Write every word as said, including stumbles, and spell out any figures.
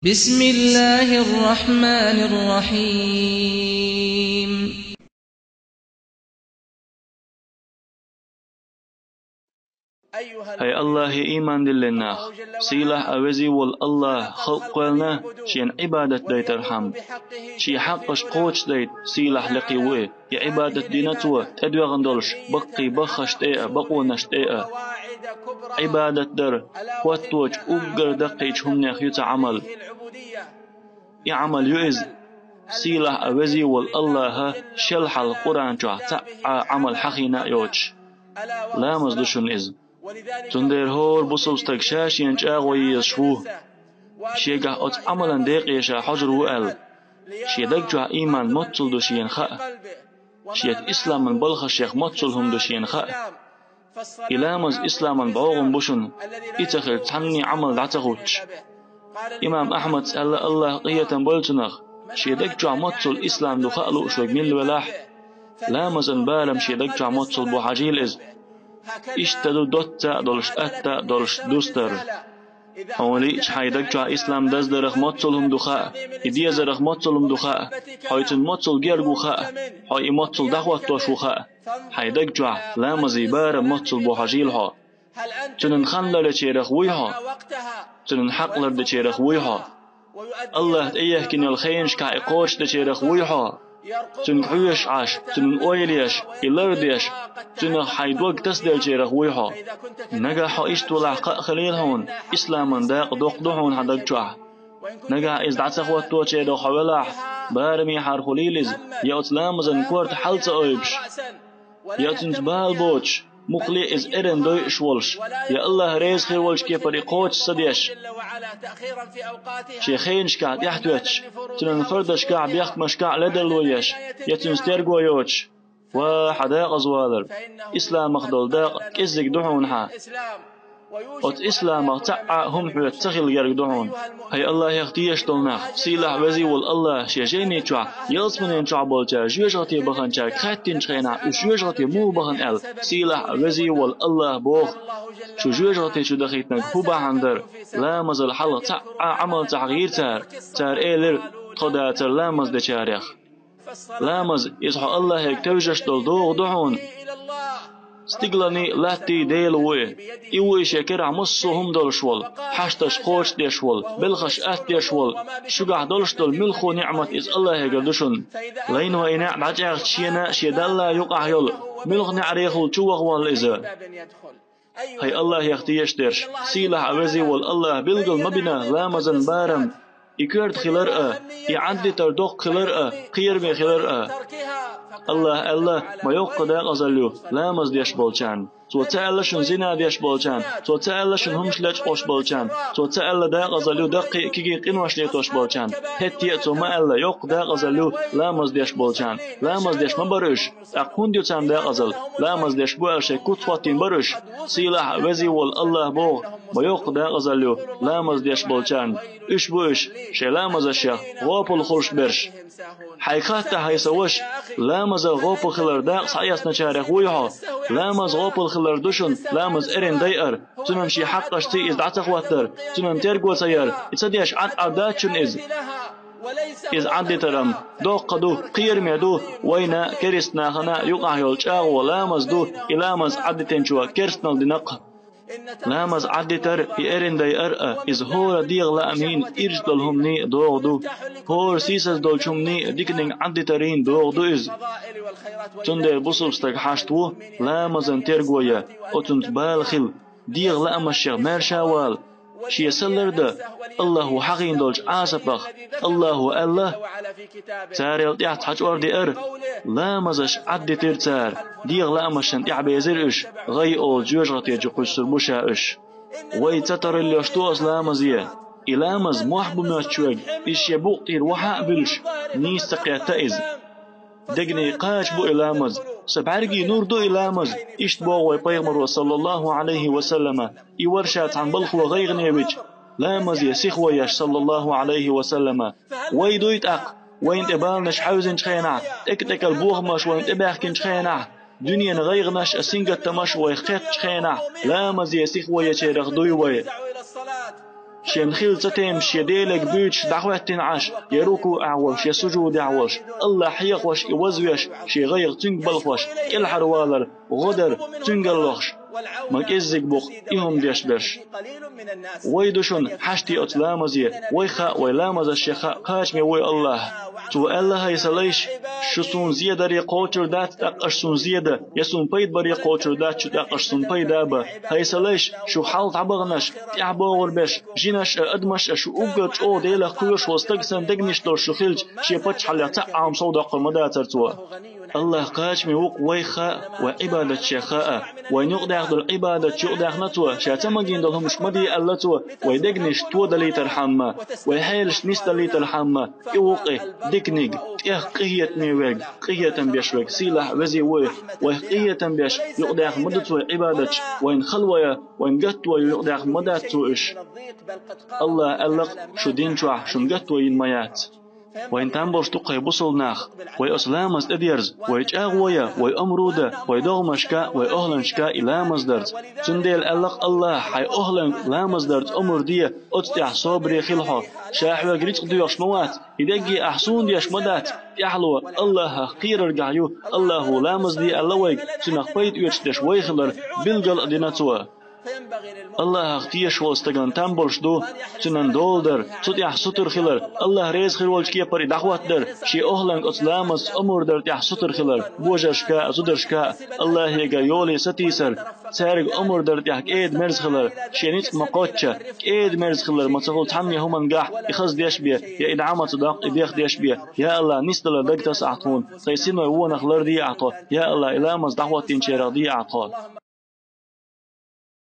بسم الله الرحمن الرحيم. ХӀай Аллахье иман диллина нах! Сийлахь а везий вола Аллахь халкъ кхоьллина шена Ӏибадат дайтархьама. Шен хьакъаш кхочушдайта сийлахь лекха ву и. И Ӏибадат дина цо тӀедоьгӀна долуш баккхий баххашна тӀе а, бакъонашна тӀе а. Ӏибадат дар хотточу уггар даккхийчу хӀуманех ю цхьа Ӏамал. И Ӏамал ю иза, сийлахь а везий вола Аллахьа шел хьалха Къуръан чохь цхьа а Ӏамал хьахийна а йоцуш. Ламаз ду шуна иза. Цундела хӀора бусалба стаг ша-шена чӀагӀо езаш ву, шегахь оцу Ӏамалан декъе ша хьожур ву аьлла. Шен даг чохь иман моццул ду шена хаьа. Шеца исламан балхашех моццул хӀума ду шена хаьа. И ламаз исламан бӀогӀам бу шуна, и ца хилча цхьанне Ӏамал дӀа ца хӀуттуш. Имам Ахьмадс аьлла, Аллахь къинхетам бойла цунах, шен даг чохь моццул ислам ду хаа лууш верг милла велахь, ламазан барам шен даг чохь моццул бу хьажийла иза. Иштта ду доцца а долуш, атта а долуш дустар. Хьуна лиъча хьайн даг чохь ислам даздарах моццул хӀума ду хаьа, и дезарах моццул хӀума ду хаьа, хьо и цунна моццул герга ву хаьа, хьо и моццул дӀахӀоттош ву хаьа. Хьайн даг чохь ламазан барам моццул бу хьажийла хьо. Цуьнан хан лардечарах вуй хьо? Цуьнан хьакъ лардечарах вуй хьо? Аллахь тӀеехкина йолу хенашкахь и кхочушдечарах вуй хьо? Цуьнга хьоьжуш Ӏаш, цуьнан ойла еш, и лардеш, цуьнах хьайн дог тасаделлачарах вуй хьо? Нагахь хьо иштта велахь, кхаъ хилийла хьуна, исламан дакъа доккха ду хьуна хьан даг чохь. Нагахь иза дӀа ца хӀотточерах хьо велахь, барамехьара хуьлийла иза, я оцу ламазан корта хьал ца ойбуш, я цуьнца бала боцуш, муххале а иза эрна дойуш волуш, я Аллахь реза хир волчу кепара и кхочуш ца деш. Шен хенашкахь тӀаьхьатоьттуш, цуьнан фардашкахь, бехкамашкахь ледарло еш, я цуьнца терго йоцуш. Ва хьан декъаза валар! Исламах долу дакъа кӀеззиг ду хьуна хьан. Оцу исламах цхьа а хӀума хьоьца ца хила герга ду хьуна. ХӀай Аллахьех тешаш долу нах, сийлахь везий волу Аллахь шен жайни чохь ялсаманин чохь болчара жоьжахате баханчаьрга хаьттинчу хенахь, уьш жоьжахате муха бахана аьлла, сийлахь везий волу Аллахь боху: шу жоьжахати чу дахийтинарг хӀун бахьана дара? Ламазал хьалха цхьа а Ӏамал ца хьахийра цара. Цара элира: тхо дацара ламаз дечарех. Ламаз, иза хьо Аллахьега тевжаш долу догӀа ду хьуна. Стигаланний, латтий Дела ву и. И ву и шен карахь массо а хӀума долуш волу, хьашташ кхочушдеш волу, белхаш аттадеш волу, шуьгахь долуш долу муьлхха а ниӀмат иза Аллахьегара ду шуна. Лайно и неӀ дӀачӀагӀча шена а, шен Далла юкъахь йолу муьлхха неӀарехула чу ваха воллу иза. ХӀай Аллахьех тешаш дерш, сийлахь а везий волу Аллахь билгал ма бина ламазан барам, и коьрта хилар а, и Ӏаддитар доккха хилар а, кхераме хилар а. Аллахь аьлла: ма йоккха декъазалла ю ламаз деш болчарна. Цо ца аьлла шуна зина деш болчарна, цо ца аьлла шуна хӀумаш лечкъош болчарна, цо ца аьлла декъазалла ю даккхий а, кегий а къинош летош болчарна. ХӀетте а цо ма аьлла: йоккха декъазалла ю ламаз деш болчарна. Ламаз деш ма бара уьш. ТӀаккха хӀунда ю царна декъазалла? Ламаз деш бу аьлла шайн куц хӀоттийна бара уьш. Сийлахь а везий волу Аллахь боху: ма йоккха декъазалла ю ламаз деш болчарна. Уьш бу уьш, шайн ламазашех гӀопал хуьлуш берш. Хьайга хатта, хӀай сан ваша, ламазах гӀопал хилар дакъа схьаэцначарех вуй хьо? Ламаз гӀопал хилар ду шуна ламаз эрна дайар, цуьнан шен хьакъашций иза дӀа ца хӀоттар, цуьнан терго ца яр, и ца деш Ӏад-Ӏар дац шуна иза? Иза Ӏаддитар-м доккха ду, кхераме ду вайна, керста нахана юкъахь йолу чӀагӀо ламаз ду, и ламаз Ӏаддитинчо керстанал дина-кх. Ламаз Ӏаддитар, и эрна дайар а, иза хӀора дегӀан лаамийн ирча долу хӀуманийн догӀа ду. ХӀора сийсаз долчу хӀуманийн диканиг Ӏаддитарийн догӀа ду иза. Цундела бусалба стаг хьашт ву ламазан терго ян, оцунца бала хила, дегӀан лаамашех маьрша вала, шен са лардан Аллахьо хьахийна долчу Ӏазапах. Аллахьо аьлла: царел тӀаьхьа цхьа чӀор деара, ламазаш Ӏаддитира цара, дегӀан лаамашна тӀаьхьабезира уьш, гӀай олу жоьжахати чу кхуьссур бу ша уьш. Вай ца тараллош ду оцу ламазе. И ламаз мохь бу моьттуш верг, иза шен букъа тӀера вахьа а буьллуш, нийса ца кхетта иза. Дегнийн кхача бу и ламаз, сан бӀаьргийн нур ду и ламаз, иштта боху вай Пайхамаро, саллаллаху Ӏалайхи ва саллама. И вара ша цхьана балхо гӀайгӀане вича, ламазе сихо еш, саллаллаху Ӏалайхи ва саллама. Вай дуй тӀаккха, вайна тӀе баланаш хьаьвзинчу хенахь, тӀекӀал-тӀекӀал бохамаш вайна тӀебаьхкинчу хенахь, дуьненан гӀайгӀанаш а, сингаттамаш а вайх кхеттачу хенахь, ламазе сихо ечарах дуй вай. Шен хила ца тайпа шен Делега буьйцуш дӀахӀоьттина Ӏаш, я рукуӀехь волуш, я сужудехь волуш, АллахӀ хьехош и вазвеш, шен гӀайгӀа цуьнга балхош, кӀелхьарвалар, гӀо дар цуьнгара лохуш, ма кӀеззиг бу-кх и хӀума деш берш. Вай ду шуна хьашт оцу ламазе, вай хаьа, вай ламазаш ян хаьа, кхачаме ву АллахӀ. Цо аьлла: «ХӀай сан лайш, шу суна зе даре кхочур дац, тӀаккха аша суна зе дан, я суна пайда баре кхочур дац, шу тӀаккха аша суна пайда бан. ХӀай сан лайш, шух хьалха дӀабаханарш, тӀаьхьа богӀур берш, жинаш а, адамаш а, шу уггар чӀогӀа Делах кхоьруш волу стаг санна дегнаш долуш шу хилча, шен паччахьаллех цхьа а хӀума совдоккхур ма дацара цо». АллахӀ кхачаме ву-кх, вай хаьа, вай Ӏибадаташ ян хаьа. Вайна юкъадаьхна долу Ӏибадаташ юкъадаьхна цо, ша ца магийна долу хӀуманаш ма де аьлла цо, вай дегнаш тодалийтархьама, вай хьелаш нисдалийтархьама, и ву-кх и диканиг, тӀех къинхетаме верг, къинхетам беш верг, сийлахь веза ву и, вайх къинхетам беш юкъадаьхна ма ду цо и Ӏибадаташ, вайна хала вайна, вайна гатто юкъадаьхна ма дац цо уьш. АллахӀа аьлла-кх: «Шу дин чохь шуна гатто йина ма яц». Вайн там болуш ду-кх, хӀай бусалба нах, вай оцу ламаза тӀедерза, вай чӀагӀо ян, вай омра дан, вай догӀмашка, вай охӀланашка и ламаз дарца. Цундела аьлла-кх АллахӀа: «Хьайн охӀланга ламаз дарца омра де, оцу тӀехь собаре хила хьо. Ша хьоьга рицкъ доьхуш ма вац, и дерриге ахь суна деш ма дац, тӀаьхьало АллахӀах кхераргахь ю». АллахӀа ламаз де аьлла вайга, цунах пайда оьцуш дерш вай хилар билгал а дина цо. АллахӀах тешаш волу стагана там болуш ду цуьнан дола дар, цу тӀехь сутара хилар, АллахӀ реза хир волчу кепара и дӀахӀоттадар, шен охӀланга оцу ламазца омра дар тӀехь сутара хилар, божаршка а, зударшка а, АллахӀегара йоле сатийсар, цаьрга омра дар тӀехь кӀеда-мерза хилар, шен ницкъ ма кхоччу, кӀеда-мерза хилар, ма ца хуьлу цхьанне хӀуманна гахь и хаза деш бен, я и дӀа ма ца доккху и беха деш бен. Я АллахӀ, нисдалар дагтаса ахь тхуна, тхайн синой вонах ларде ахь тхо, я АллахӀ, и ламаз дӀахӀоттийначарах де ахь тхо.